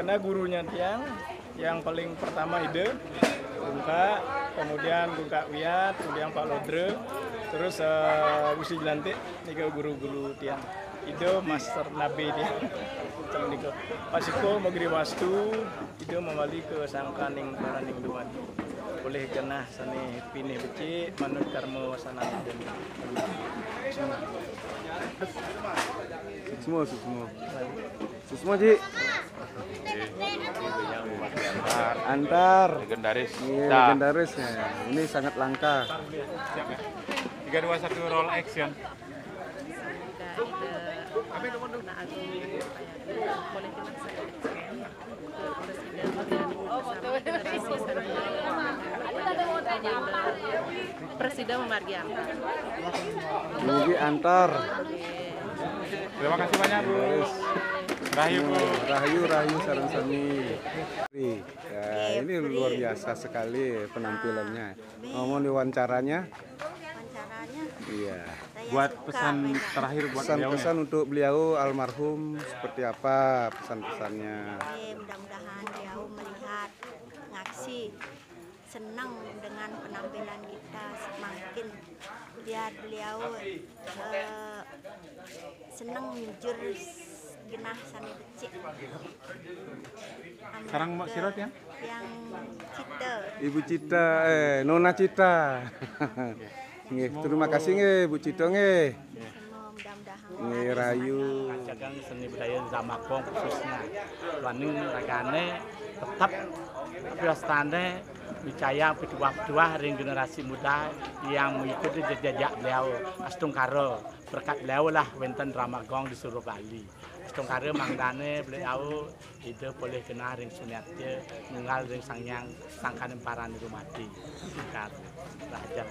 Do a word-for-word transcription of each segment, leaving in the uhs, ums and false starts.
Nah, gurunya tiang, yang paling pertama Ida, Gungka, kemudian Gungka Wiat, kemudian Pak Lodre, terus eh, Gusti Jelantik, tiga guru-guru tiang. Ida master nabe tiang. Macam niku. Pasiko magri wastu, Ida mawali ke sangkaning paraning duan. Oleh genah sane pinih becik, manut karma wasana dan. Suksma, suksma. Suksma, Ji. Antar. Legendaris. Iya, legendaris ya. Ini sangat langka. Tiga, dua, satu, roll action. Presida memargi antar. Mugi antar. Terima kasih banyak, Bu. Rahayu, Bu. Rahayu, rahayu sareng sami. Ya, ini luar biasa sekali penampilannya. Ngomong di wawancaranya. Wawancaranya. Iya. Buat pesan terakhir buat beliau. Pesan-pesan untuk beliau almarhum seperti apa pesan-pesannya? Mudah-mudahan beliau melihat ngaksi senang dengan penampilan kita semakin biar beliau eh, senang nyujur genah sane becik. Sareng Mbok sira, Tiang? Yang Cita. Ibu Cita, eh, Nona Cita. Nggih, terima kasih nggih, Bu Cita nggih. Semua mudah-mudahan. Nggih, rahayu. Jagang seni budaya Drama Gong khususnya. Duaning ragane tetep, tapi wastane micayang pituwah-pituwah ring generasi muda yang mengikuti jejak beliau. Astungkara, berkat beliau lah wenten Drama Gong di seluruh Bali. Astungkara mangdane beliau Ida polih genah ring sunatya, nunggal ring Sang Hyang Sangkaning Parani Rumati. Singkat, Raja.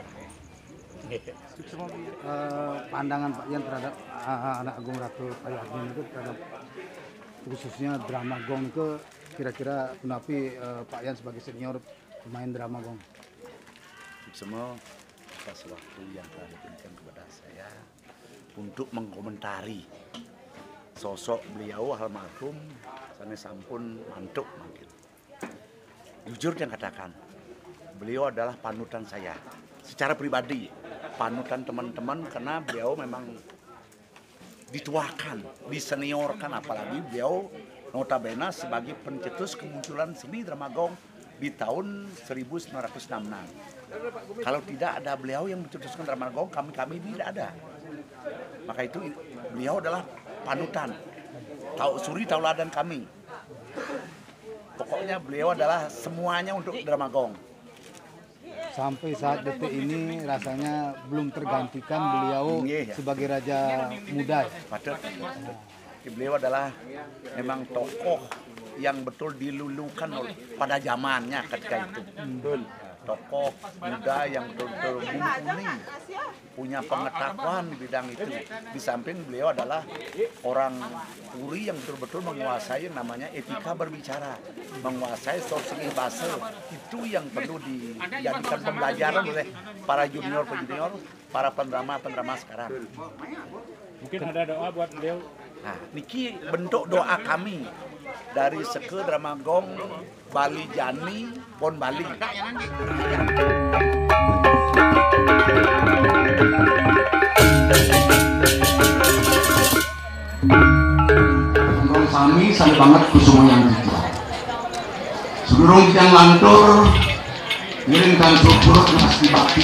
Nggih. Eh, pandangan Pak Yan terhadap eh, Anak Agung Ratu Payagni itu terhadap khususnya Drama Gong itu kira-kira punapi eh, Pak Yan sebagai senior pemain Drama Gong? Semua atas waktu yang telah diberikan kepada saya untuk mengkomentari sosok beliau almarhum sane sampun mantuk mangkin. Jujur saya katakan, beliau adalah panutan saya secara pribadi, panutan teman-teman karena beliau memang dituakan, diseniorkan, apalagi beliau notabene sebagai pencetus kemunculan seni Drama Gong di tahun seribu sembilan ratus enam enam. Kalau tidak ada beliau yang mencetuskan Drama Gong, kami-kami ini tidak ada. Maka itu beliau adalah panutan, tau suri tauladan kami. Pokoknya beliau adalah semuanya untuk Drama Gong. Sampai saat detik ini rasanya belum tergantikan beliau sebagai raja muda. Patut. Beliau adalah memang tokoh yang betul dilulukan oleh pada zamannya ketika itu. Tokoh muda yang betul-betul mumpuni, punya pengetahuan di bidang itu. Di samping beliau adalah orang Puri yang betul-betul menguasai yang namanya etika berbicara, menguasai soal seni bahasa. Itu yang perlu dijadikan pembelajaran oleh para junior-junior, para pendrama-pendrama sekarang. Mungkin ada doa buat beliau. Nah, niki bentuk doa kami dari Seka Drama Gong Bali Jani, Bon Bali. Sami sami banget kusuma yang dijual. Sedurung titiang lantur, ngiring tan syukur, ngasti bakti,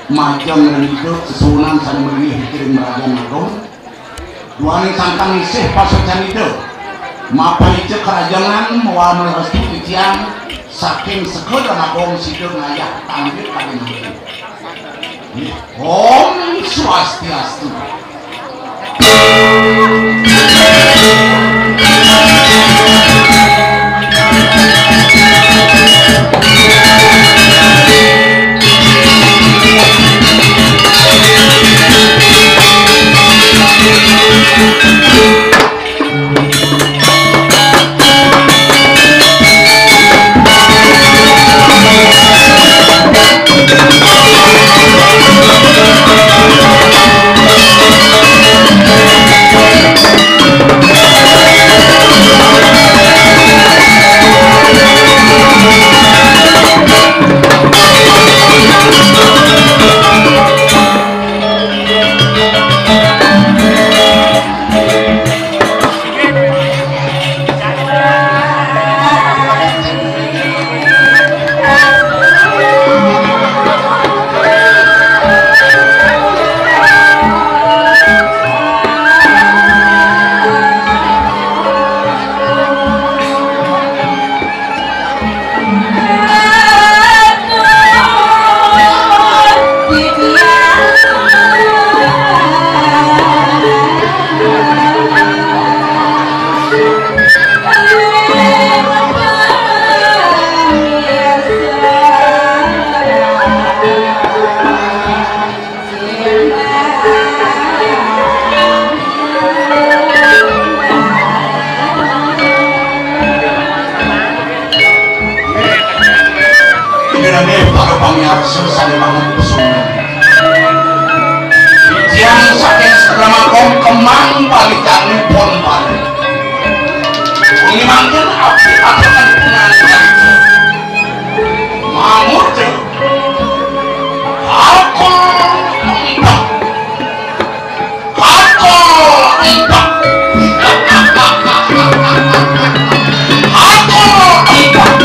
majeng ring Ida, sesuunan sane meliu ring Raja Agung. Duaning sangkan isih pasuecan Ida. Mapaica karajangan mawali restu titiang saking Sekar Agung sida ngayah tanggit kadi mangkin. Om Swastiastu. Arsa sané banget pesona. Titiang saking Sekramakom kemang palikanipun balik. Wengi mangkin abdi aturang punani. Mamurti. Aku entah. Aku entah. Aku entah.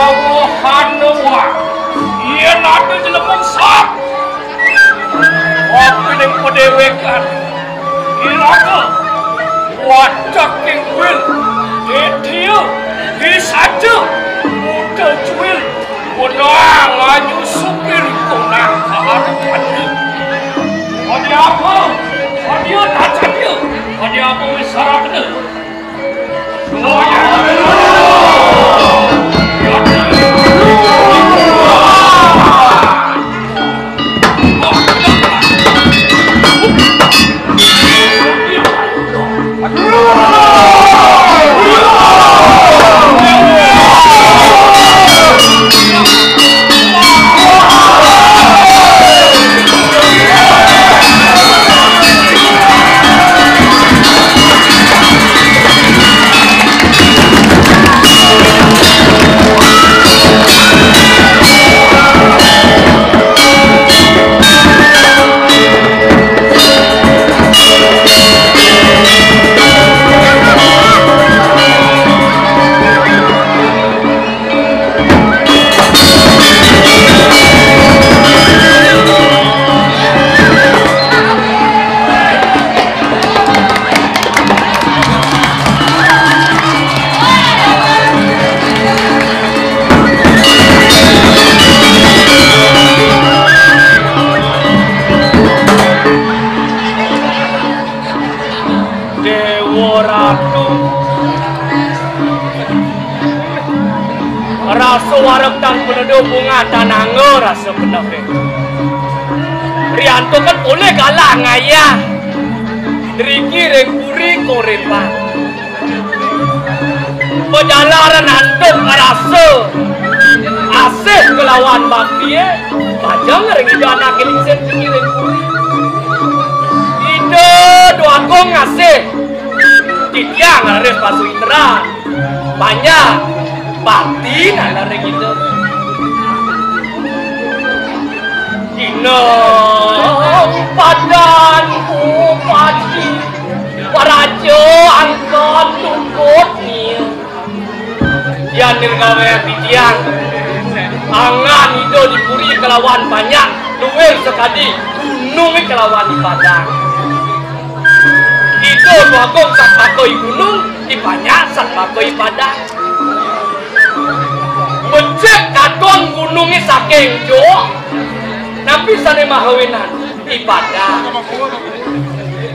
Awohana wa. Yén ada jelema sat. Apa ning padéwékan. Iraga. Wacaking wil. Dédéya. Bisaja. Muda cuil. Wenang ayu supir konang kaharepan. Ada apa? Ada tak ada. Ada apa wis sarakna? Déwa Ratu. Rasa wareg tan peneduh, bungah tan angga rasa kenehé. Riantukan polih galah ngayah driki ring puri Korépan. Pajalaran antuk rasa asih kelawan baktié, pajeng ring Ida Anaké Lingsir driki ring puri. Ida Déwagung asih. Titiang raris pasuitran. Panjang bakti nalar ring Ida. Dina padan upati praja angkon tungkut nia. Yan nirgawayang titiang. Anggan Ida di puri kelawan panjak, luir sakadi gunung kelawan di padang. Ida Déwagung satmaka i gunung, i panjak satmaka i padang. Becik katon gunungé saking joh, napi sané mawinan? I padang.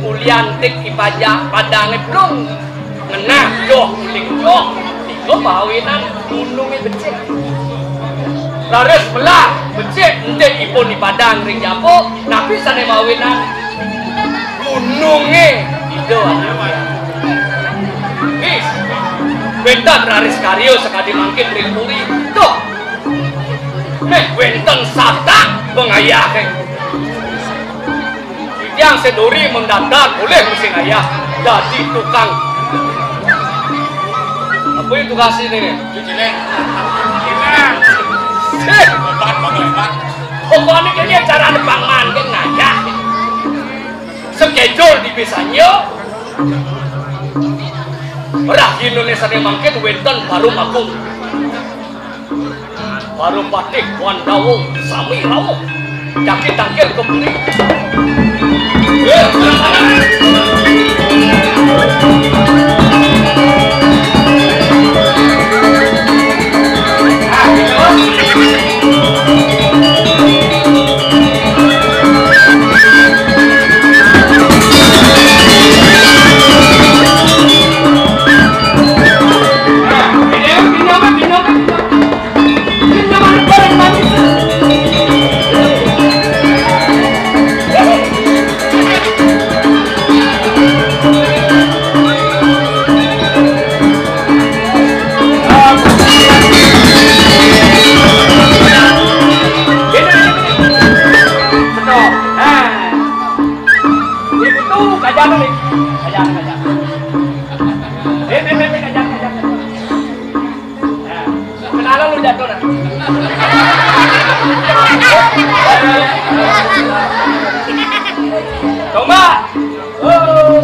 Ulian tik i pajak, padangé plung. Ngenah joh, uling joh. Tiga mawinan gunungé becik. Raris melah becik, entik ipun i padang ring jaba, napi sané mawinan? Gunungé Ida Anaké. Wis, wénten raris karya sakadi mangkin ring puri. Tuh. Méh wénten satak pangayahé. Titiang Senduri mendadak boleh mesti ngayah dadi tukang. Apa itu tugasné? Cuci lé. Sih. Obat, obat, obat. Pokokné kéné cara nepang mangkin ngayah. Schedule di bisanya. Rahinané sané mangkin wénten Barum Agung. Barum Patih Wandawa sami rauh. Jaki tangkil ka puri. Ibu tuh, kajian nih. Kajian, kajian. Eh, eh, eh, eh, kajian, kajian, kajian. Nah, kenalan lu jatuh, nah. Coba. Oh.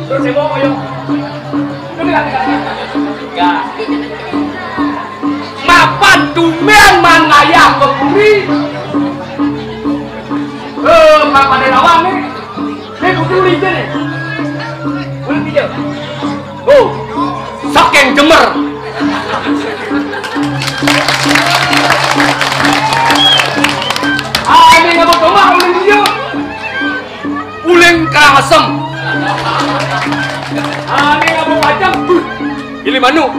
Terus saya mau koyok. Lu lihat, lihat. Ya. Tumben maan ngayah ka puri. Eh, Pak Pade Lawang ni. Ni putih ulih je ni. Ulih je. Oh, saking jemer. Ah, ini ngapa tomak ulih je. Uling Karangasem. Ah, ini ngapa pacang. Pilih manuk.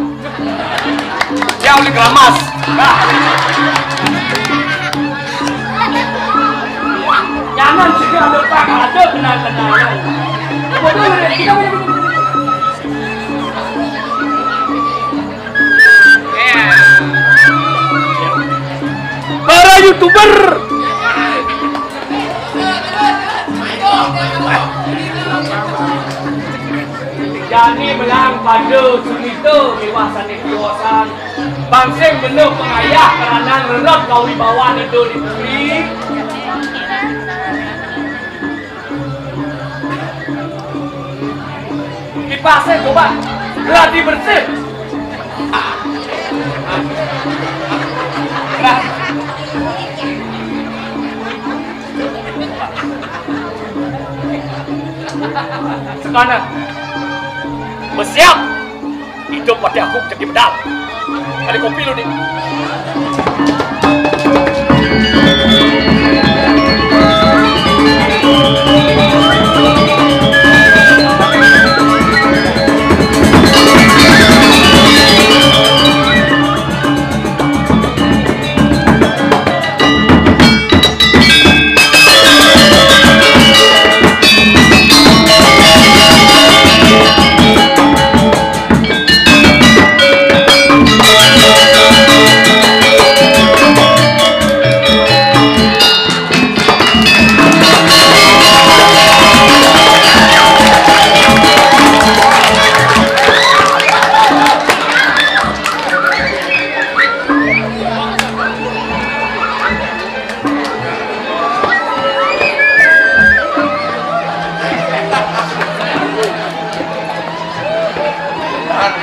Yang uling keramas. Jangan sih ada pak ada kenal-kenalan. Betul, kita punya para YouTuber. Jani belang pada sunita miwah sané tiosan. Bangsing benuh pangayah karanan rerep kawibawan Ida di bumi. Kipasé coba gladi bersih. Nah. Sekarang bersiap. Hidup mati aku jadi bedal. Ada kopi lu, Dik.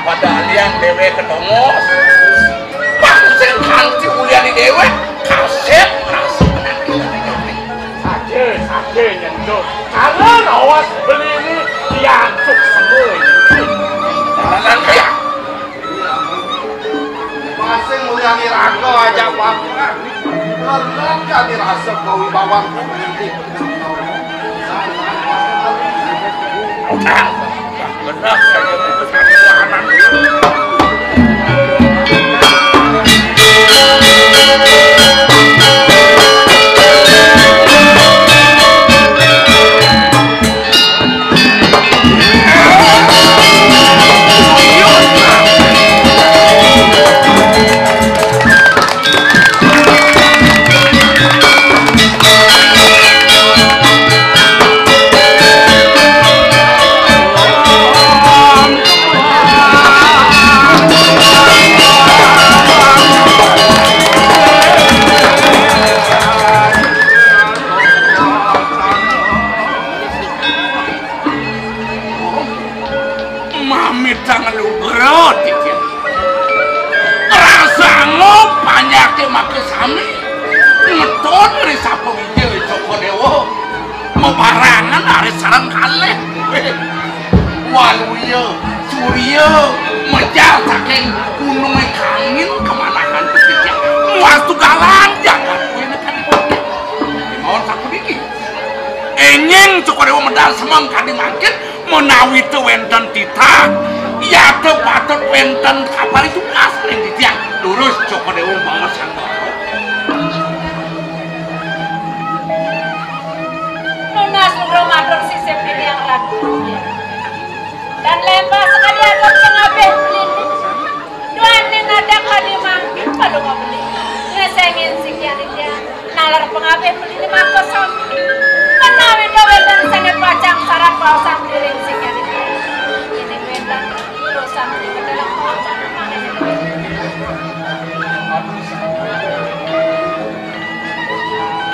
Pada alian déwék ketongos. Pancing kanti ulian di déwék, kasép rasa menang kita di kami. Saja, saja nyentuh. Karena rawas beli ini diantuk semua. Karena kaya. Masing ulian di raga aja, Pak. Karena kami rasa kawibawan. Mamitang lugra titi. Rasanga panjaké maké sami. Ngeton ri sapa wija Cokor Déwa. Mabarangan ari sareng kalih. Waluya, Surya, mejar saking gunungé Kangin kemanahan titi. Muastu galang jagat kuwi nekani kote. Mawon sapuniki. Énjing Cokor Déwa medal semeng kadi mangkin. Menawi té wénten titah, yata patut wénten kaparitukas ring titiang. Durus Cokor Déwa mangosang. Nunas lugra matur sisip titiang Ratu. Dan lembah sekadi atur pangabih pelindung. Duaning adak kadi mangkin palunga beli. Ngesengin sikian dia. Naler pangabih beli mangko sami. Menawi da wénten sané pacang sarat paosan diri sikian dia. Ini wénten urusan di dalam paosan.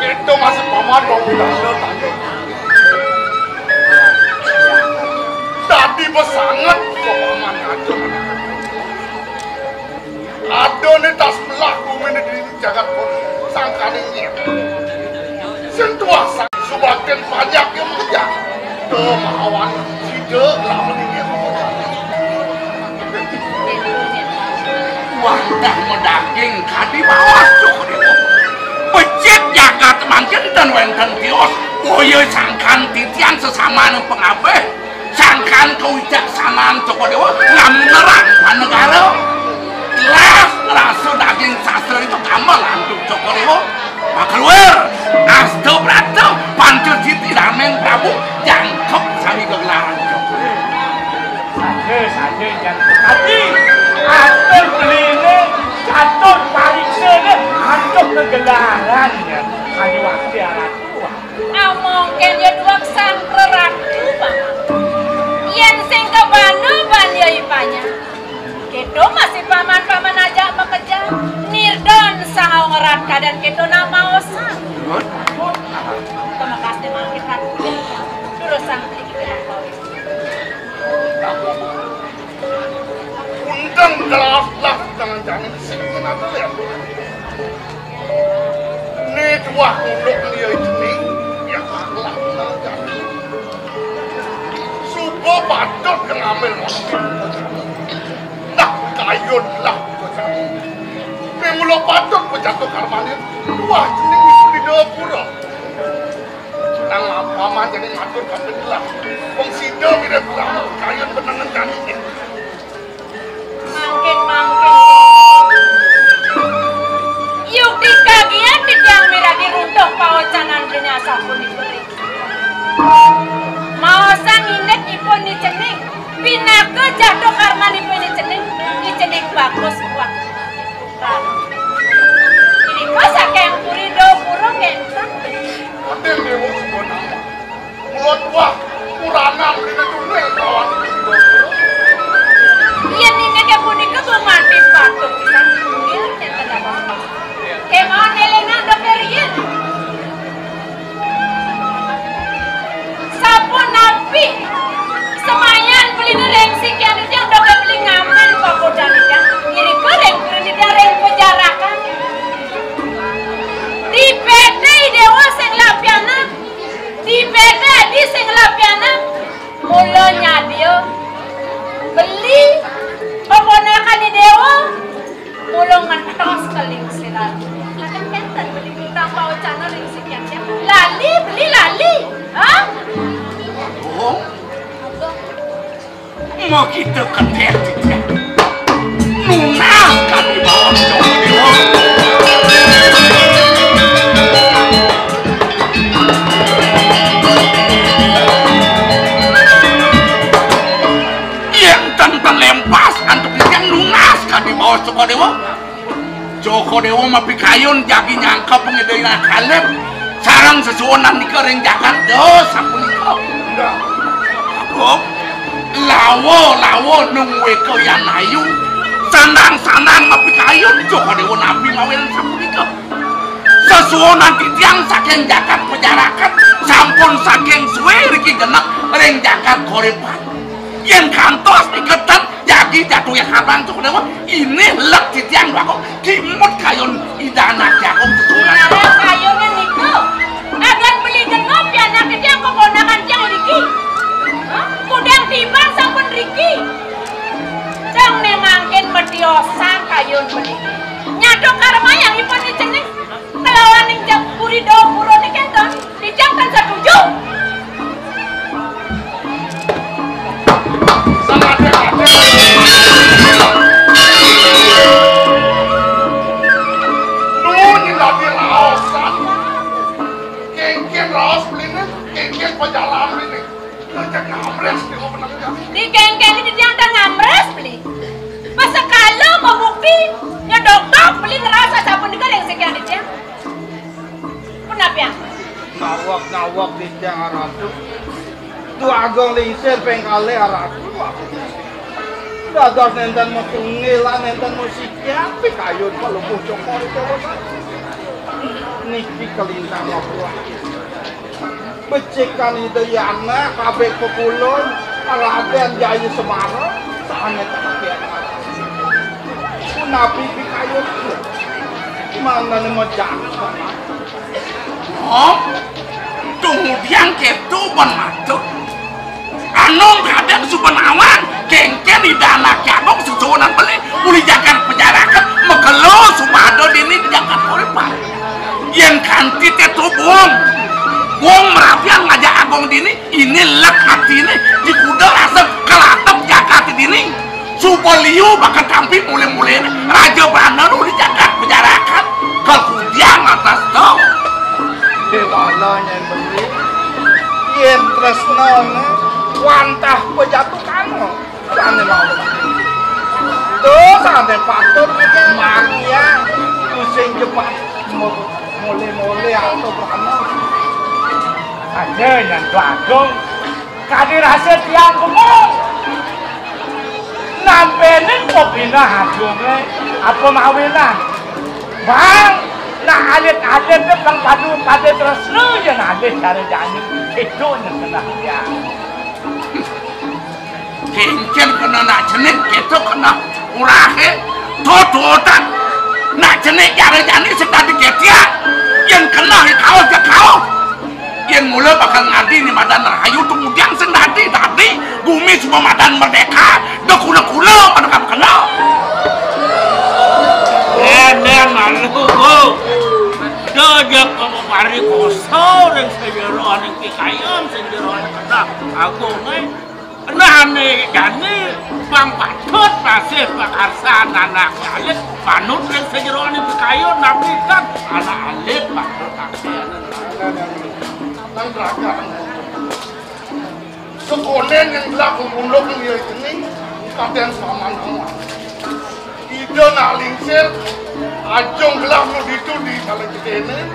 Kita masih paman mau bilang tadi. Tadi besanget paman ngajak. Ada nih tas belah bumi Daging kadi baos, Cokor Dewa. Becik jagat mangkin ten wenten tios. Boya sangkan titiang sesamaning pangabih. Sangkan kawicaksanan Cokor Dewa ngamngerang panegara. Jelas rasa daging sastra itu gamel antuk Cokor Dewa. Makaluar, asta brata, panca siti dameng Prabu, jangkep sami gegelaran Cokor Dewa. Saja, saja, Jang Putadi. Atur beline, catur pariksane, antuk kegelaran, ya. Ayo, wakti alat tua. Amongken ya dua sang reratu, Paman. Yen sing kabana ban ya ipanya. Keto masih paman-paman aja makejar. Nirdon sangau ngerat kadan keto namaosan. Kemekasne mangkin ratu. Durus sang beli kita. Undang gelas-gelas dengan jamin sing menatu ya. Ni tuah nguluk ni ya ini, ya Allah, Allah, ya. Suba patut ngambil musik. Nah, kayun lah, bocah. Ni mula patut bejatuh karmane. Tuah jening itu di dapur. Nang apa mah jadi ngatur kabeh lah. Wong sida mirip lah, kayun benengan jani. Mangkin, mangkin. Yukti kagian titiang miragi runtuh paocanan dene asapunika. Maosang indik ipun Ni Cening, pinaka jatuh karmanipun Ni Cening, Ni Cening bagus kuat. Irika saking puri Dapura kenten. Aden Dewa Subana. Kula tuah puranan dina dunia kelawan Dapura. Yen inggih punika gumanti patut pisan inggih kenten apa-apa. Kemawon elingan Dokter Yen. Sapunapi semayan beli ring sikian titiang Dokter beli ngambil pagodan titiang. Irika ring puri titiang ring pejarakan. Dipete Dewa sing lapiana. Dipete Adi sing lapiana. Mula nyadia beli paponakan Dewa. Mula ngentos ka lingsir ati. Kadang kenten beli bintang paocana lingsir yang siap. Lali, beli lali. Hah? Oh. Mau kita kenter tidak? Nunas kami bawa Dewa. Yang tentang lempas antuk yang nunas kami bawa Sukadewa. Joko Dewa mapikayun jagi nyangka pangidina kalib sareng sesuunan nika ring jagat da sapunika. Agung, lawa-lawa nungweka yan ayu, sandang-sandang mapikayun Joko Dewa napi mawinan sapunika. Sesuunan titiang saking jagat pejarakan sampun saking suwe riki genep ring jagat koripan. Yen kantos iketan jagi jatuh ya kabang Joko Dewa, ini lek titiang dua kok kimut kayun Ida Anak Jagung sesuunan. Nah, kayune niku. Agan beli genep ya anak titiang keponakan tiang niki. Hah? Kudang tiban sampun riki. Dang memangkin mediosan kayun beli. Nyatu karma yang ipun dicening. Kelawan ning jam puri do purun iki, Don. Dijang kan setuju. Nuwun nyendati raosan. Kengken raos beliné, kengken pajalan beliné. Ngajak ngamres di openang jam. Di kengken ini dia ada ngamres beli. Pas sekala mau bukti, nyedok-dok beli ngerasa sapunika yang sekian dia. Punapian? Nawak-nawak titiang Ratu. Duh Agung Lingsir ping kalih Ratu. Dados nénten matunggil lan nénten masikian pikayun Palungguh Cokor Dewa. Niki kalintang mabuah. Becikan Ida Yana kabéh pekulun Radén Jaya Semara sané tetepian. Punapi pikayun mangdané majagat. Oh, tumudian kéto ban matur. Anu kadang suba nawang, kéngkén Ida Anak Jagung sesuunan beli, uli jagat pejarakan, mega Halo, sumada dini di jagat urip, Pak. Yén kanti té tubung. Wong merabian ngajak agung dini, ini lek atiné di kuda rasa kalatep jagat dini. Suba liu bakal tampi mulih-mulih raja Brana nu di jagat pajarakan. Kakudian atas to. Déwana nyén bener. Yén tresnané wantah pajatukan. Sané mau. Tuh, sané patut margiang. Sing cepat. Mulih-mulih atau Brana. Aja yang Agung. Kadi rasa tiang bengong. Nampéné kopina Agungé apa mawinan? Bang, nak alit-alit pang padu pada tresna ya nalih cara jani. Itu yang kena tiang. Kéncén kena nak cenik, kéto kena urahé. Tototan. Nak cenik jara jani sing dadi kétiak. Yén kena ya kaos ya kaos. Yén mula bakal ngadi ni madan rahayu tumudian sing dadi, dadi gumi suba madan merdéka, da kula-kula pada kena. Éh, éh, malu, Bu. Da ja kamu mari koso ring sajeroning pikayon, sajeroning kena Agung, éh. Nah, né jani pang patut masih pakarsan anak alit, manut ring sajeroning pikayon napi tan anak alit patut akéh. Nang raga. Sekonen yang belak gunduk yang dia jening, kadén saman-saman. Ida nak lingsir, ajung gelah nu ditu di kala gedene,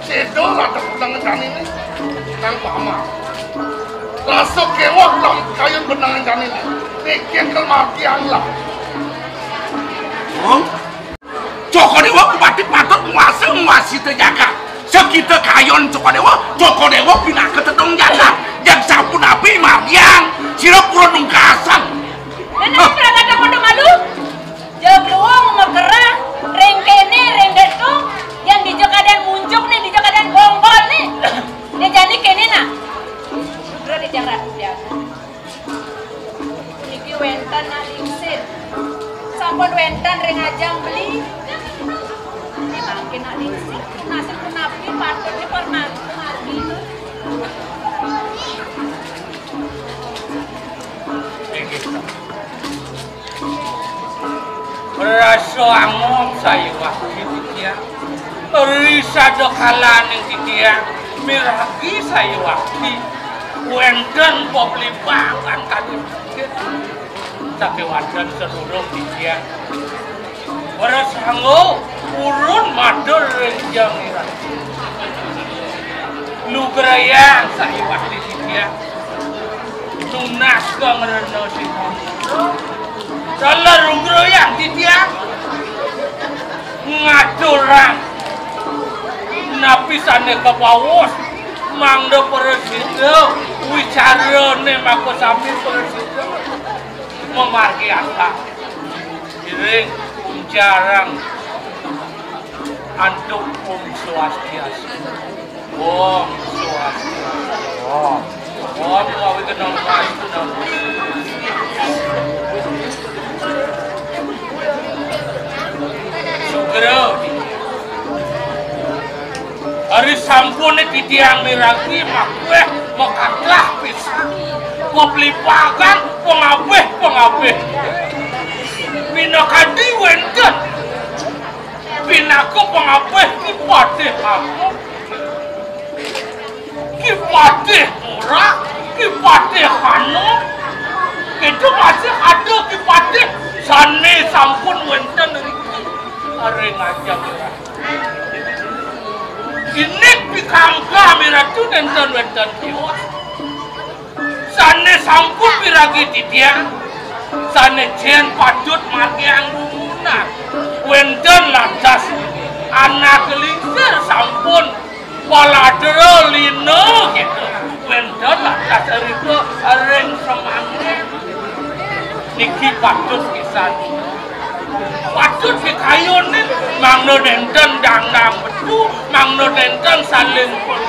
seda rada benang janine, nang paman. Rasa kewah lam kayun benang janine, niki kel mati anglah. Wong, Cokor Dewa bupati patut nguasa nguasi te jagat. Sekita kayun Cokor Dewa, Cokor Dewa pinaka tedung jagat. Yang sampun api margiang, sira pura nungkasan. Nene, hah? Sira kadang pada malu. Jabluung makerah, ring kene, ring detu, yang dija kadang munjuk nih, dija kadang bonggol nih. Dia jani kene nah. Sudra di jang ratu dia. Puniki wénten nak lingsir. Sampun wénten ring ajang beli. Ini mangkin nak lingsir. Nasib punapi patutnya pernah margi. Inggih. Rasa angum sayuwakti titiang. Ri sada kalaning titiang miragi sayuwakti. Wénten paplibakan kadi mangkin. Sakéwanten sadurung titiang. Para sangga purun matur ring Jang Irah. Lugrayang sayuwakti titiang. Tunas kang rena sinamputra. Taler lugrayang titiang. Ngaturang napi sané kapaus mangda prasida wicarané makasami prasida. Mamargi angkang. Iring uncarang antuk Om Swastiastu. Om Swastiastu. Om. Om awi kenong pastu nang. Sugra. Ari sampune titiang miragi makueh makatlah pisan. Paplipakan pangabih-pangabih. Pinakadi wénten. Pinaka pangabih Ki Patih Agung. Ki Patih Murah, Ki Patih Hanom. Itu masih ada Ki Patih sané sampun wénten riki. Ring ajeng. Indik pikangga miratu nénten wénten tiwas. Sané sampun piragi titiang, sané jén patut margiang dumunan. Wénten lantas anak lingsir sampun paladra lina gitu. Wénten lantas rika ring semangé. Niki patut pisan. Patut pikayunin mangda nénten dangdang bedu, mangda nénten saling pun.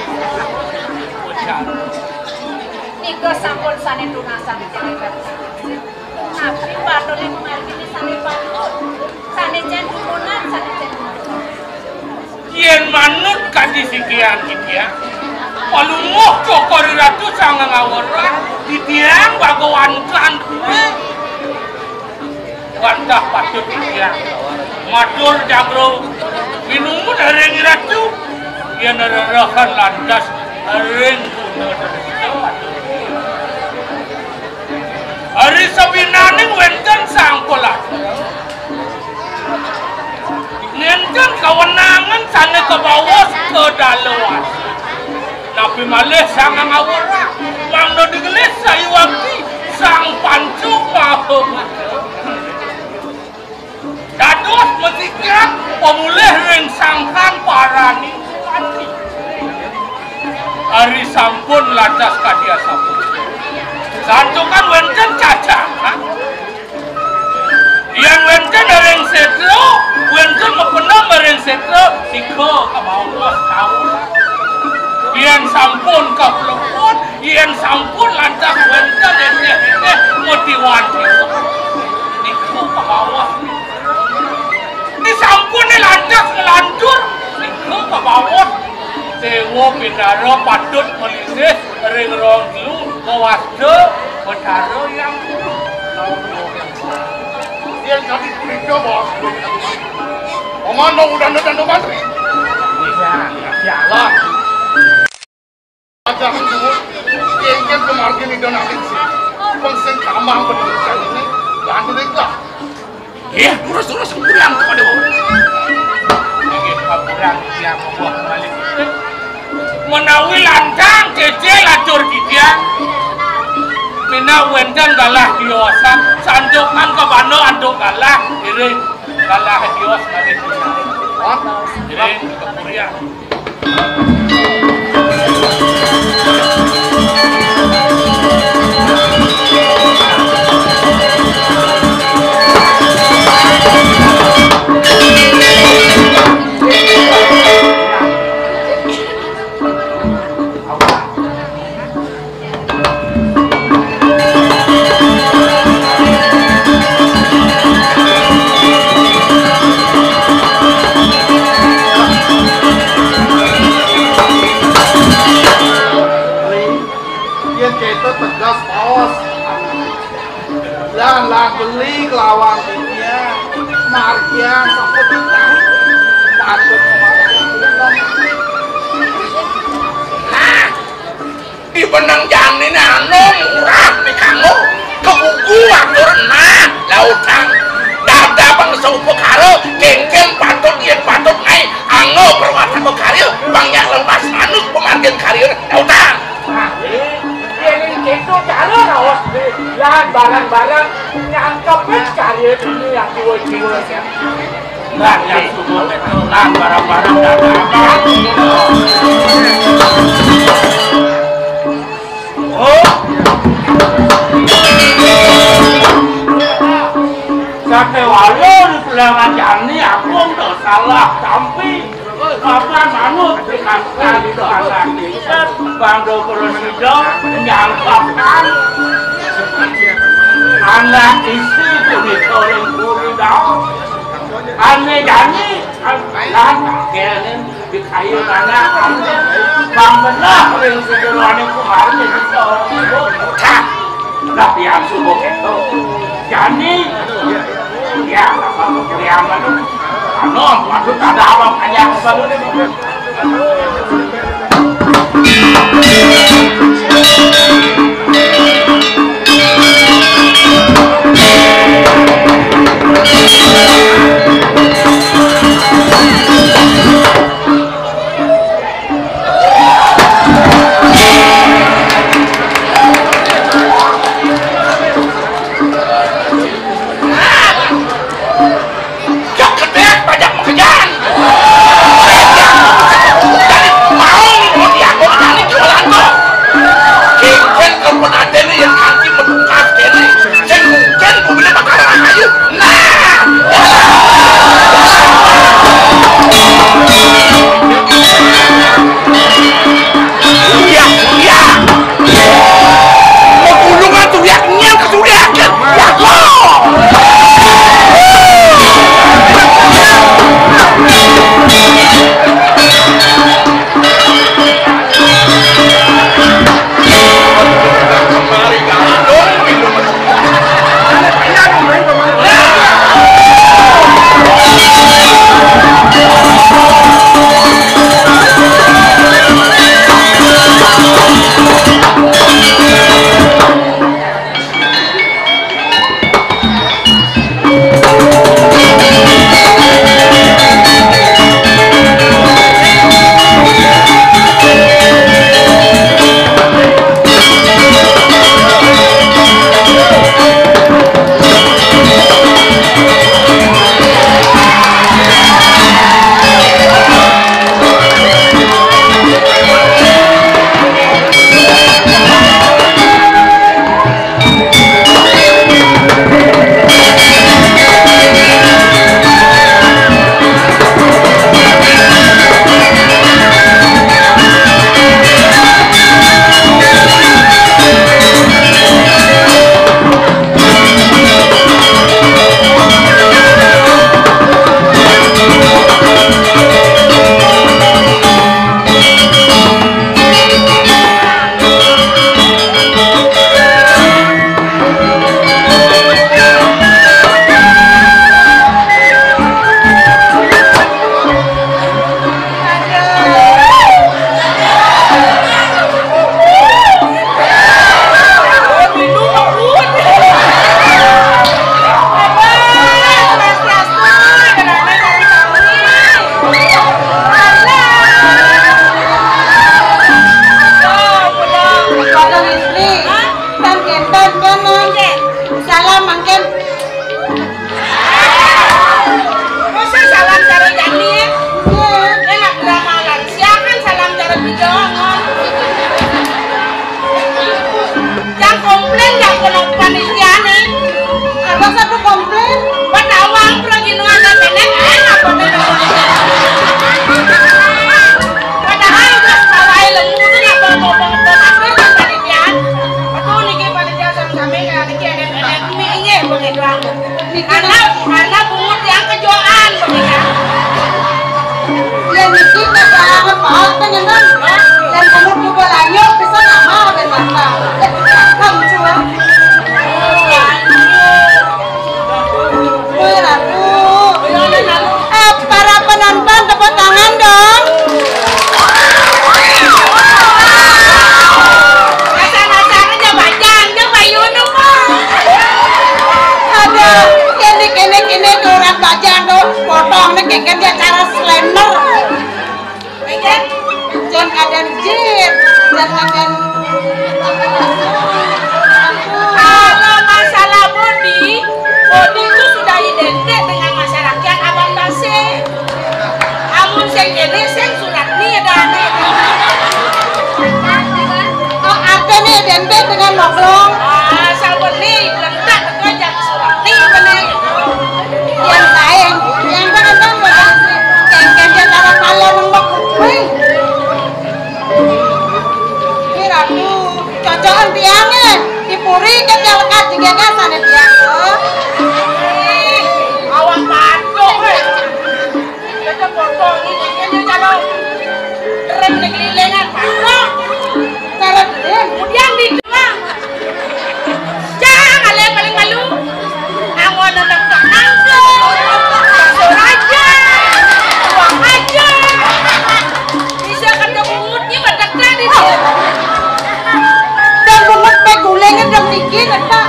Nika sampun sané tunasang. Napi patut ing margine sane patut? Yén manut kadi sikian titiang, Palungguh Cokor I Ratu Sang Ngawéra, titiang bagoan kan kué. Wantah patut titiang matur jagro pinungut ring I Ratu, yén rerehan lantas ring guna derita patut. Ari sabinaning wénten sang palatra. Nénten kawenangan sané kabaos kadalawas. Napi malih Sang Ngawéra, mangda digelis sayuwakti Sang Panca Maha Buta. Dados masikian pamulih ring sangkan parani. Ari sampun lantas kadi asapunika. Santukan wénten cacakan. Yén wénten ring sétra, wénten mapenem ring sétra, nika kabaos kaul. Yén sampun kapleput, yén sampun lantas wénten étéh-étéh matiwan nika. Nika kabaos. Disampuné lantas nglantur, nika kabaos. Déwa Pinara patut malinggih ring rong telu mawasta Betara Hyang Guru. Yén kadi punika, Bos. Paman mau udah nanda mantri. Iya, iya, iya. Lah. Aja suwun, kénkén pamargin Ida Naling Siti. Pang sing kamang bener jani, lan ringkah. Nggih, terus-terus pulang kepada Bapak. Nggih, pulang ya, Bapak, balik. Menawi lantang cecil atur titiang. Pina wénten galah diosan, santukan kabanda antuk galah, iring galah dios malih. Hah? Iring kepurian. Yén kéto tegas baos. Lan, lan beli kelawan dia. Margian sampun nikah. Patut kemarin. Nah, di benang janiné anu murah di kanggo kebuku atur nah lautan. Dada bangsa upakara, kénkén patut yén patut ngai anggo perwata karya, bang nyak lepas manut pamargin karya lautan. Nah, yén kéto cara raos, lan barang-barang nyangkepin karya ini yang jiwa-jiwa. Lan yang sumur itu, lan barang-barang dagangan. Oh. Sakéwala di Pelangan Jani, aku ndak salah tampi. Kapan manut dikasihkan itu anak desa, Bang Dokter Sido nyangkapkan. Anak istri punika ring puri dau. Ané jani, lan kene dikayun anak anu. Bang benah ring sejeroane kumarin itu. Lah, pian subuh itu. Jani. Ya, apa keriaman itu? Anu, waduh, kada apa banyak. Cak gedé pajak makejan. Jadi, Maaf, Bang Endang. Dan kamu juga lanjut, bisa nama, Ben Bang. Kamu cuma. Woi, Ratu. Eh, para penonton, tepuk tangan dong. Dasar-dasar aja bajang, aja bayun, Bang. Ada, ini, ini, ini tuh orang bajang tuh, potong nih, kayak dia cara slender. Enggak? Jangan ada jin, jangan ada. Kalau masalah body, body itu sudah identik dengan masyarakat Abang Tasik. Amun sing kene, sing surat ni ada aneh. Oh, apa ni identik dengan moblong? Ah, sabun ni, rentak betul jam surat ni, benar. Yang lain, yang kan ada moblong. Yang kerja cara kalau nembak kuping. Ini ragu, cocokan tiang eh. Di puri kan dia lekat juga kan sana tiang tuh. Awak patok eh. Kita potong ini, ini kalau rem di kelilingan, patok. Cara rem. Kemudian di Cang, ale paling malu. Angon anak tak nangkep. Bakso raja. Uang aja. Bisa kerja bungut ni, merdeka di dia. Dan bungut pe guling, dan bikin, apa?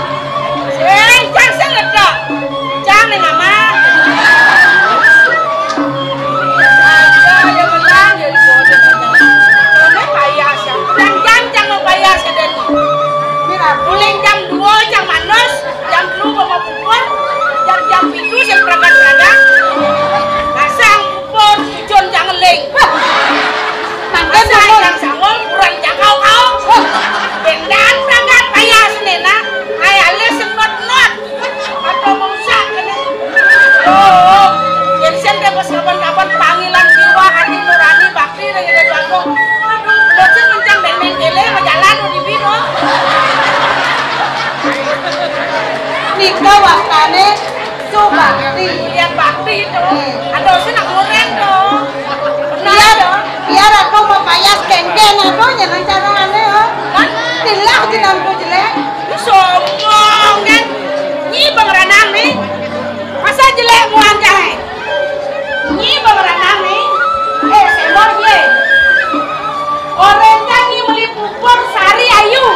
Eh, cang, saya ngerti. Cang ni mama. Aja ya menang ya di bawah dia menang. Kalau dia payas ya. Kurang jam cang mau payas ya dan. Mira, mulai jam dua cang manus, jam dua mau pupur, jam jam itu saya peragat-peragat. Pasang pupur, tujuan cang ngeling. Mantan Pasang nomor. Jam sangol, kurang cang kau-kau. Bendan peragat payas nena. Ayah le semot-not. Atau merusak kena. Oh, jadi saya dapat kapan-kapan panggilan jiwa hati nurani bakti dari dia jago. Aduh, bocah mencang benteng kele, jalan di bino. Nika waktane su bakti. Lihat bakti itu. Ada sih nak goreng tuh. Biar, biar aku mau payas kengkeng aku jangan cara aneh, oh. Kan? Tilah jenangku jelek. Sombong kan? Nyi Bang Ranang nih. Masa jelek muan cai? Nyi Bang Ranang nih. Eh, semor ye. Orang kan nyi beli pupur sari ayu.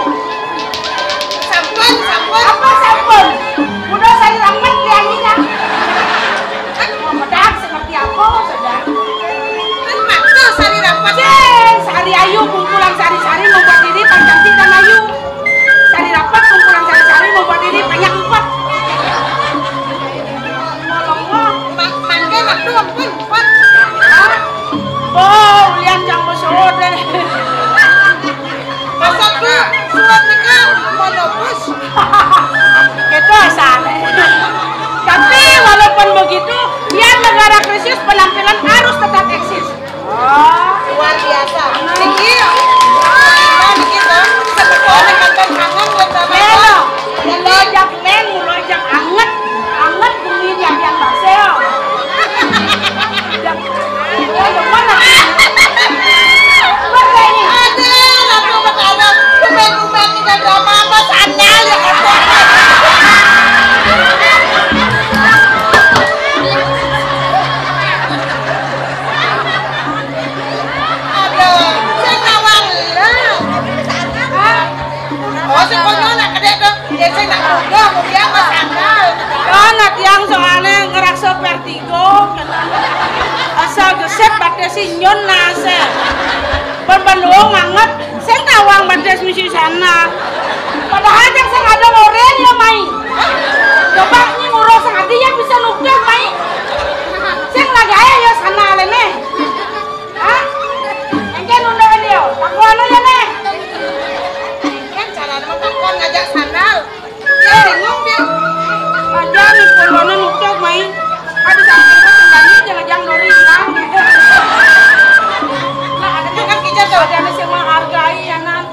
Sampun, sampun. Apa sampun? Udah sari rapat dia nyi dah. Kan mau medak seperti apa, saudara? Kan pantas sari rapat. Ceng, sari ayu kumpulan sari-sari membuat diri pancang dan ayu. Sari rapat kumpulan sari-sari membuat diri banyak empat. Ngomong, Ma-, mangke waktu ampun empat. Hah? Oh, ulian jang besode. Pasal tu surat nikah mau lopus. Gitu asal. Tapi walaupun begitu, biar negara krisis, penampilan harus tetap eksis. Oh, luar biasa. Niki, niki tuh, sebetulnya kangen, kangen buat Bapak. Melo, melo jak neng, melo jak anget, anget bumi diapian basel. Jak, ya, demen lah. Demen kayak ini. Ada, Ratu Betara, tumben-tumben kita drama apa sandal ya, Ratu? Aduh, sing nawang lah. Hah? Oh, sing konyol nak kedek tuh. Ya, sing nak munggah, kemudian Mas Angga. Kan tiang soalnya ngerasa vertigo, kena. Asal geset, batis si nyun nase. Berbenung anget, sing nawang batis misi sana. Padahal kan sing ada orang ya, Mai. Coba ni ngurus sing ada yang bisa nukar, Mai. Sing lagi aja ya sana, lene. Hah? Engke nunda dia. Takuan aja nih. Kan cara nama takuan ngajak sandal. Dia bingung dia. Aja nih polonan nutup main. Ada satu sembunyi jangan-jangan dori hilang. Nah, ada kan kita tuh. Ada yang menghargai ya, Nan.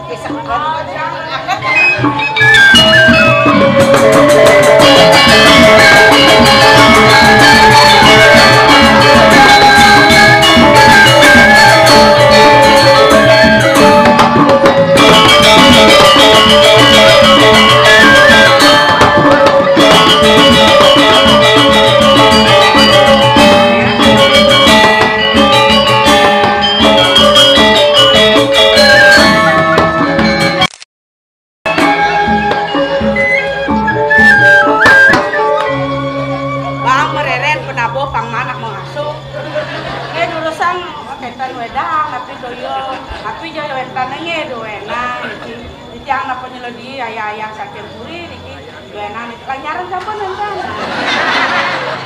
Kénten wédang, tapi doyong, tapi ja wénten nggih duéna niki. Titiang napa nyeledi ayah-ayah saking puri niki duéna niki. Lanyaran sampun nénten?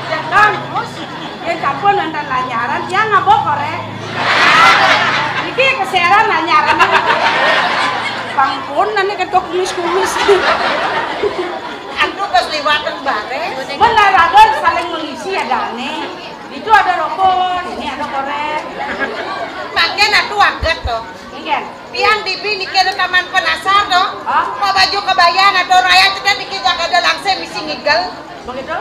Jangan, Bos. Yén sampun nénten lanyaran, tiang ngaba korék. Niki keseran lanyaran. Pang pun nanti kan kumis-kumis. Aduh, pas liwatan bareng. Benar, ada saling mengisi, ada aneh. Itu ada rokok, ini ada korék. Mangkén atuh aget to. Mangkén. Tiang dibi niki ada taman penasar to. Hah? Mau baju kebaya, nah to raya cedek niki jaga ada langsé misi ngigel. Begitu?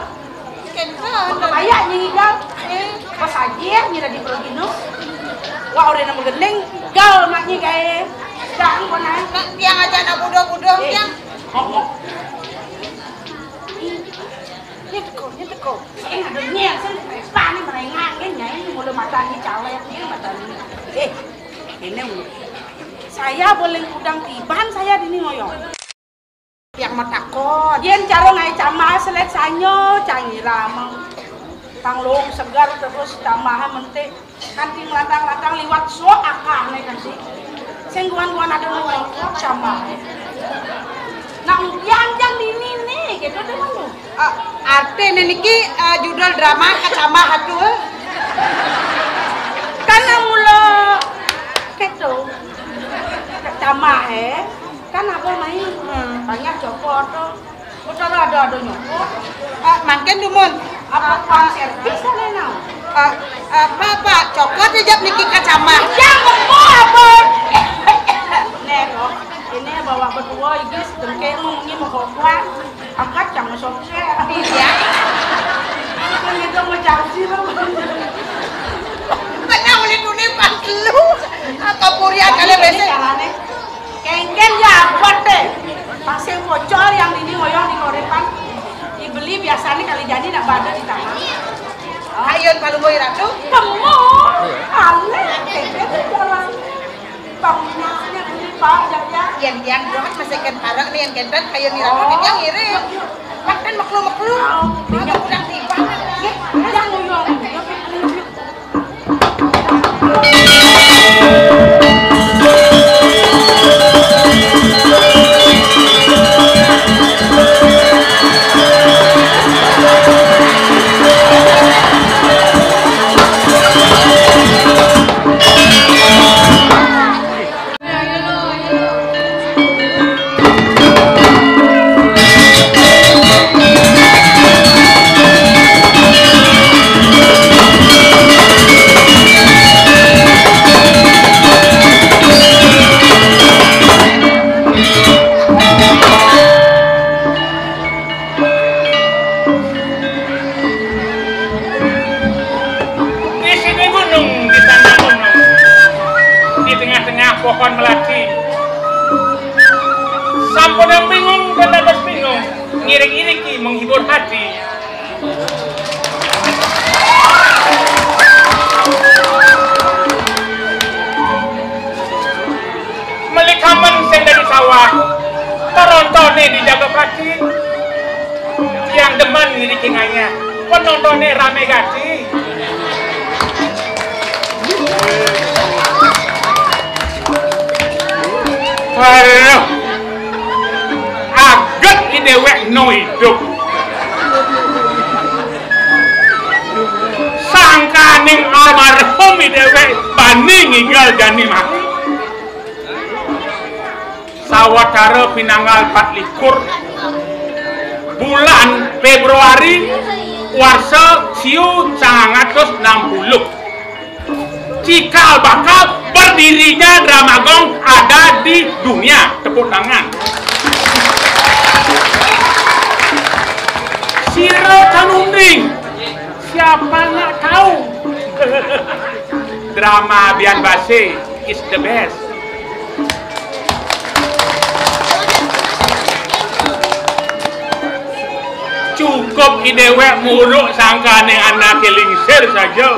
Kénten. Kebaya nyi ngigel. Eh. Pas aja nyi lagi pergi nu. Wah, orang nama gending, gal mak nyi gaé. Dah, angkon aé. Nah, tiang aja anak budo-budo, eh, tiang. Ngomong. Ini teko, ini teko. Eh, ada nyér, sing kereta nih, merengah, ini nyai, mula mata ini, caleg ini, mata ini. Eh, ini, saya boleh udang tiban, saya di ini ngoyong. Yang mau takut. Yén cara ngaé camah selek sanyo, cang nyiram. Tang lung segar terus camah mentik. Kanti ngelatang-latang liwat sok akahné kanti. Sing guan-guan ada nu nyokot sama. Nah, yang jang dini nih, gitu deh, manu. Eh, artiné niki, eh, judul drama Kacamah atuh. Kan mula gitu. Kacamah, eh. Kan apa main? Hmm. Banyak copot tuh. Utara ada-ada nyoko. Eh, mangkén dumun. Apa, eh, tukang servis ané nau? Eh, eh, Pak, Pak, cokot aja niki Kacamah. Ya, ngomong apa? Nih, kok. Ini bawa berdua, Igis, dengkeng, mau ngi, mau kokuan. Angkat, jangan sokse. Iya. Kan itu mau jauh sih, lo. Mana boleh tuh nih, pas lu. Apa purian kalian ini besok? Caranya. Kéngkén ya abot deh. Pasir pocol yang ini ngoyong di korépan. Dibeli biasanya kali jani nak pada di tanah. Ayun palungguh Ratu. Kamu, aneh, kéngkén itu orang. Bangunannya ini Pak Jaya. Yang yang buat masih kan parek nih yang kénten kayu nih Ratu yang ngiring. Makan meklu-meklu. Oh, iya. Udah tiba. Yang ngoyong. Di sini gunung, di sana gunung, di tengah-tengah pohon melati. Sampun yang bingung dan dados bingung, ngiring-iringi menghibur hati. Melikamen sing dadi sawah, torontoné dijaga pati. Yang demen ngiring ngayah, penontoné ramé gati. Waduh, aget idéwék no idup. Sangkaning almarhum idéwék bani ngigel jani mati. Sawatara pinanggal patlikur bulan Fébruari warsa siu sangang atus enam puluh. Cikal bakal berdirinya Drama Gong ada di dunia. Tepuk tangan. Sira tanunding. Siapa nak tahu? Drama Bian Base is the best. Cukup idéwék muruk sangkaning anaké lingsir saja.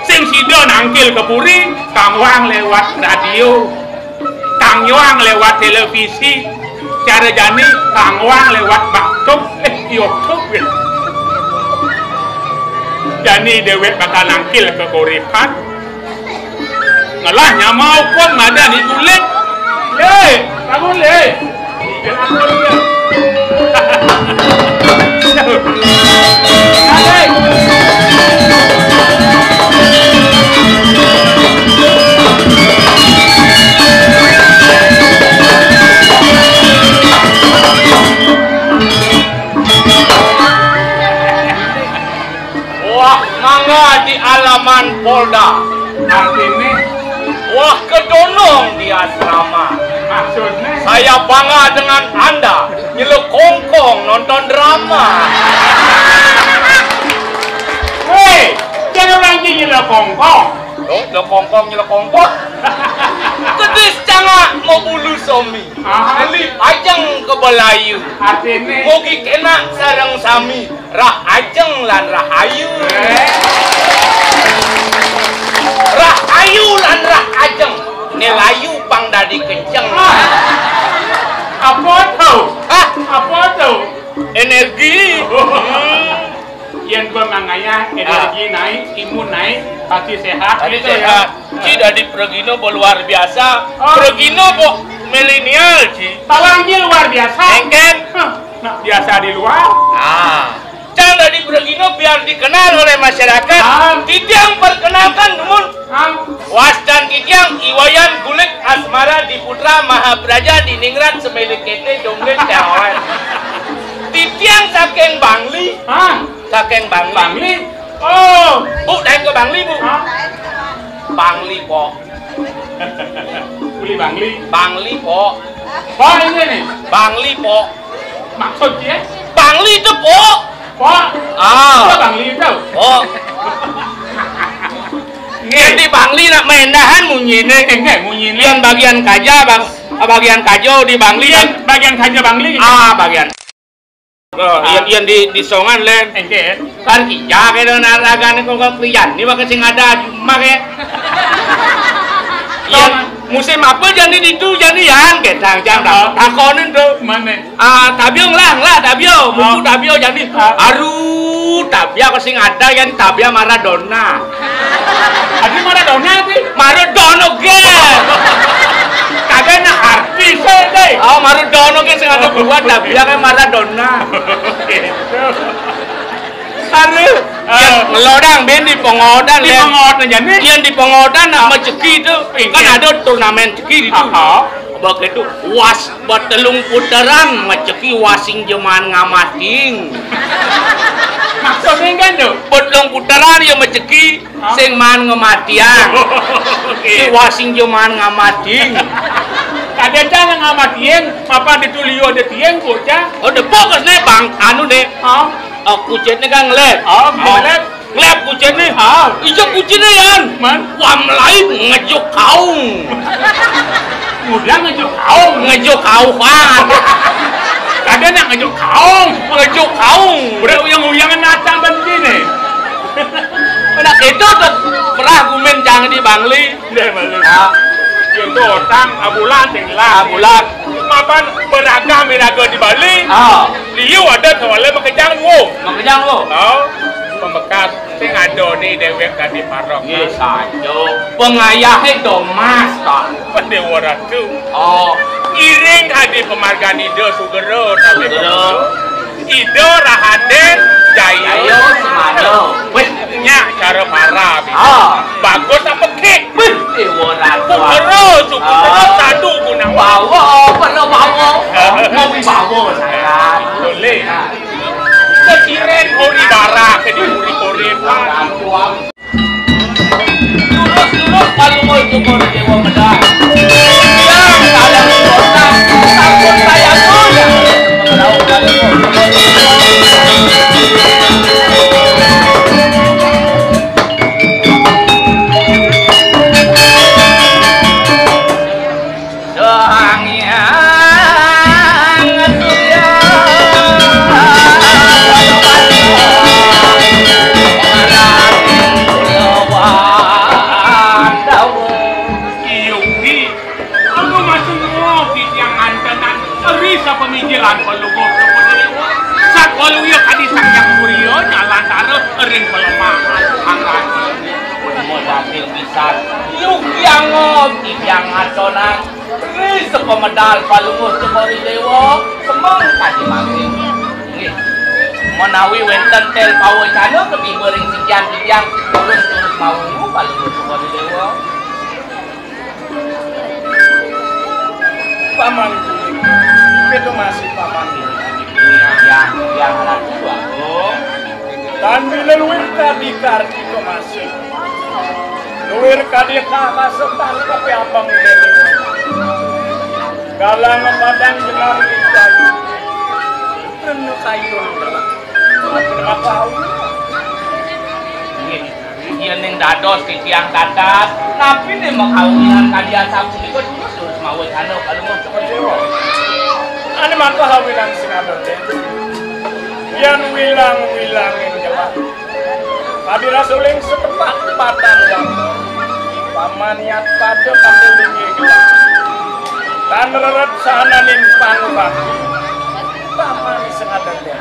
Sing sida nangkil ka puri, kangwang lewat radio, kangwang lewat télévisi, cara jani kangwang lewat baktuk, eh, YouTube. Jani déwék bakal nangkil ka koripan, Alah, nyama hukum ada di kulit. Lé, bangun, Lé. Wah, mangga di alaman Polda. Artinya? Wah, kedondong di asrama. Maksudnya? Saya bangga dengan Anda, nyelekongkong nonton drama. Hei, jangan orang nyelekongkong. Loh, nyelekongkong, nyelekongkong. Kedis cangak mau bulu somi. Aha. Beli pajang ke belayu. Artinya? Mugi kena sareng sami. Rah ajeng lan rah ayu. Eh. Rah ayu lan rah ajeng. Né layu pang dadi kenceng. Ah. Apa tuh? Hah? Apa tuh? Energi. Hmm. Yén gua mangaya, energi naik, imun naik, pasti sehat. Pasti gitu ya. Sehat. Ci dadi pragina bo luar biasa. Oh. Pragina bo milenial, Ci. Bawang Jil luar biasa. Éngkén. Hah. Nah, biasa di luar. Ah. Cang dadi pragina biar dikenal oleh masyarakat. Ah. Titiang perkenalkan dumun. Ah. Wastan titiang I Wayan Gulik Asmara Diputra Mahapraja Diningrat Semele Kete Dongge Teoret. Titiang saking Bangli. Ah. Saking Bangli. Bangli. Oh. Bu, naik ke Bangli, Bu. Ah. Bangli, Po. Beli Bangli. Bangli, Po. Po ini nih. Bangli, Po. Maksudnya? Bangli itu, Po. Po. Ah. Itu Bangli itu. Po. Yén di Bangli nak mendahan munyiné. Enggak, munyiné. Yén bagian kaja, Bang, bagian kaja di Bangli. Yén bagian kaja Bangli. Ah, bagian. Oh, ah. Yén, yén di, di songan, Lén. Enggak. Kan kija ké dong, ragané kok priyan. Ini bakal sing ada jumak ya. Yén musim apa jani ditu, jani yan, gedang, jang, oh. Takonin tuh. Mana? Ah, tabia ngelah, ngelah, tabia. Mupu, oh. Tabia jani. Ah. Aduh, tabia kok sing ada yan, tabia Maradona. Adi Maradona adi? Maradona gé. Kagak nak artis, eh, deh. Oh, Maradona gé sing ada buat tabia kayak Maradona. Gitu. Aduh. Ah. Yén ngelodang, bin di Pongodan, di Lén. Pongodan aja nih. Yén di Pongodan nak, ah, sama ceki itu. Iya. Kan ada turnamen ceki itu. Aha. Begitu, was, betelung puteran, maceki wasing jeman ngamating. Maksudnya kan tuh? Betelung puteran ya maceki, hah? Sing man ngematian. Oke. Si wasing jeman ngamating. Kadé cang ngamatian, apa ditulio ada tiang, bocah? Oh, depok ké sini, Bang, anu deh. Hah? Oh, kucitnya kan ngelep. Oh, ngelep. Ngelep kucitnya. Ah. Ija kucitnya, Yan. Man? Wah, melayu ngejuk kaung. Udah ngejuk kaung. Ngejuk kaung, Bang. Kadé nak ngejuk kaung. Ngejuk kaung. Udah uyang-uyangan natang benci nih. Anak itu tuh pernah gumen jangan di Bangli. Deh, Bali. Ah. Yén to otang, abulan sing lah. Abulan. Mapan beragam iraga di Bali. Ah. Liu ada soalnya makejang wo. Makejang wo. Oh, pembekas sing ada ni déwék kadi parok. Nggih, saja. Pengayahé Domas, Pak. Pandéwa Ratu. Oh. Ngiring kadi pemargan Ida Sugera, tapi Sugera. Ida Rahadén Jaya. Jaya Semana. Wis. Nyak cara para, ah. Bagus apa kik? Wih, Déwa Ratu. Putera, Sukutera, ah. Sadu Gunawan. Bawa, perlu bawa. Ah. Ngopi bawa saya. Boleh. Keciren ori bara, kedi ori-ori. Lurus, lurus, kalau mau itu mau Déwa Medang. Yang salah kota, takut saya goyang. Kalau, kalau mau Sang Hyang Surya. Iya, Ugi. Aku masih ngopi tiang antenan. Eri sapa mijilan pelungguh kepada Déwa. Sakala iya kadi Sang Hyang Surya, nyalantara ering pelemahan. Angkat. Modal pisan. Yuh kiangot, titiang ngasonang ri sepamedal Palungguh Cokor I Déwa, semeng kadi mangkin. Nggih. Menawi wénten tel pawecana katiba ring sikian titiang, terus-terus mawungu Palungguh Cokor I Déwa. Paman kuning, kita masih paman ini. Ya, ya, Ratu Agung. Tan bila luir kadi kartika masih. Luir kadi kakasa tangkep abang dewi. Galang padang jenar di kayu. Kena kayu telah. Aku nama kau. Nggih. Yén ning dados titiang tatas, napi né makawinan kadi asapunika terus, terus mawacana Palungguh Cokor I Déwa. Ané maka awinan sing ada ten. Yén wilang-wilangin jelas. Kadi rasuling setepak patan wang. Pamaniat pada kanggo linggih gelas. Tan rerep sahananing pangubah. Paman sing ada ten.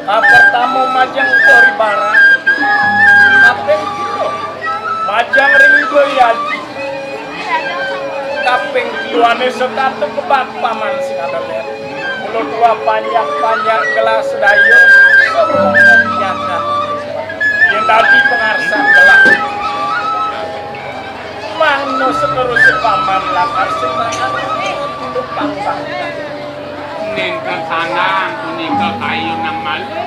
Kapertama majeng Kori Barat. Kaping tiga majeng ring Ida Hyadi. Kaping tigané setata kebak paman sing ada ler. Mula dua panjak-panjak gelas daya. Jagat. Yén dadi pangarsan gelas. Mangda seterusé paman lakar sing bakal tunduk pangubah. Ning kasanang punika kayunang malih.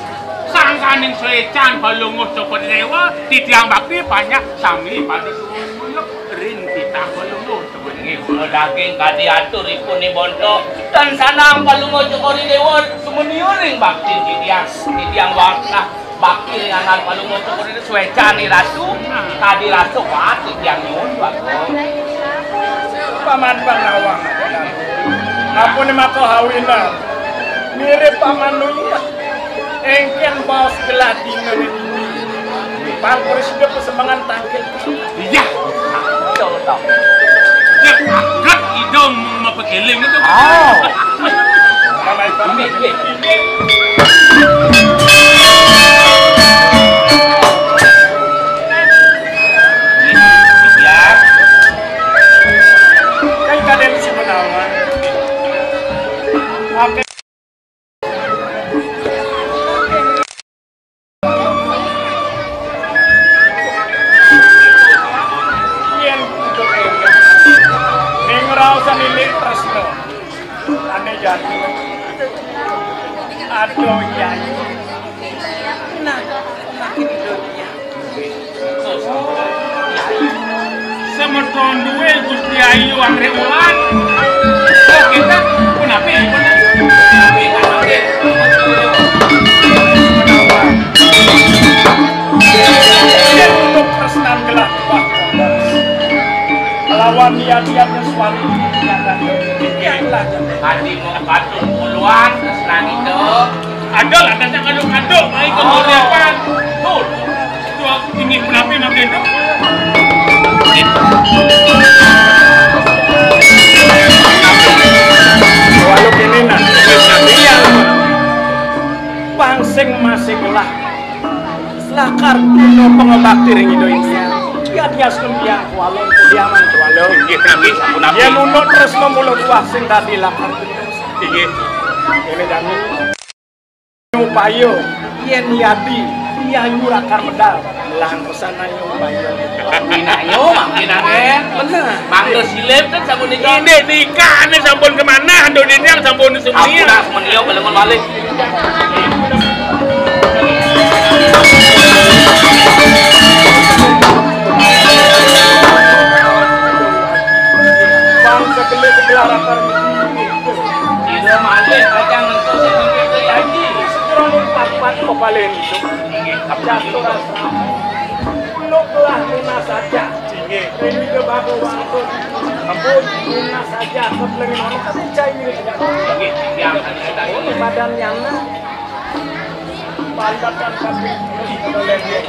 Sangkaning suécan Palungguh Cokor I Déwa, titiang bakti panjak sami pada suwun ring titah Palungguh Cokor I Déwa. Nggih, kula daging kadi aturipun I Bonto. Tan sanang Palungguh Cokor I Déwa sumenia ring bakti titiang, titiang wantah bakti ring anggan Palungguh Cokor I Déwa suécan I Ratu, kadi rasa kuat titiang nyuwun, Bagong. Paman Panawang. Ampun maka awinan. Mirip paman nuyat. Éngkén baos gelah dina dini. Pang prasida pasembangan tangkil. Iya. Betul, betul. Cek agat idung mapagiling itu. Oh. Paman, paman. Nggih, nggih. Iya. Kan kadén si menawa. Oke. Yén untuk énggal. Ning raosan ilik tresna. Ané jati. Aduh, iya. Nah, makin dunia. Semeton duwe Gusti Ayu Anggrek Wulan. Oh, kita punapi, punapi. Punapi, punapi. Yen untuk tresnan gelah kuah. Lawan niat-niatnya suami. Yang lah. Tadi mau patung puluhan tresnan itu. Ada lah, tentang kado-kado, baik ke Moriapan. Tuh, tuh aku tinggi berapa makin tuh. Walau kene nah, iya. Pangsing masih gelah. Lakar guna pangabakti ring Ida Hyang. Ya dias kun dia kuala, kudiaman kuala. Inggih, Nabi, sampun Nabi. Ya nunut terus memulung kuah sing dadi lakar guna. Inggih. Ini dami. Upaya, yen yadi, yayu rakar medal, lan pesanaya upaya. Minaknya, Mak, minaknya. Bener. Mangga silip kan sampun nikah. Ini nikah, ini sampun kemana? Ando dindang sampun sumia. Ampun, ah, semenio, belum balik. Bang, sebelah-sebelah rakar. Ida malih pacang ngentos sing niki Haji. Sejeroning papat pepalen itu. Catur asrama. Kuluk lah lunas saja. Inggih. Ring Ida Bhagawan. Ampun. Lunas saja. Kepelengan orang tapi cai ini tidak. Inggih. Yang tadi kita ini. Badan nyana. Pandakan kaki. Terus oleh dia.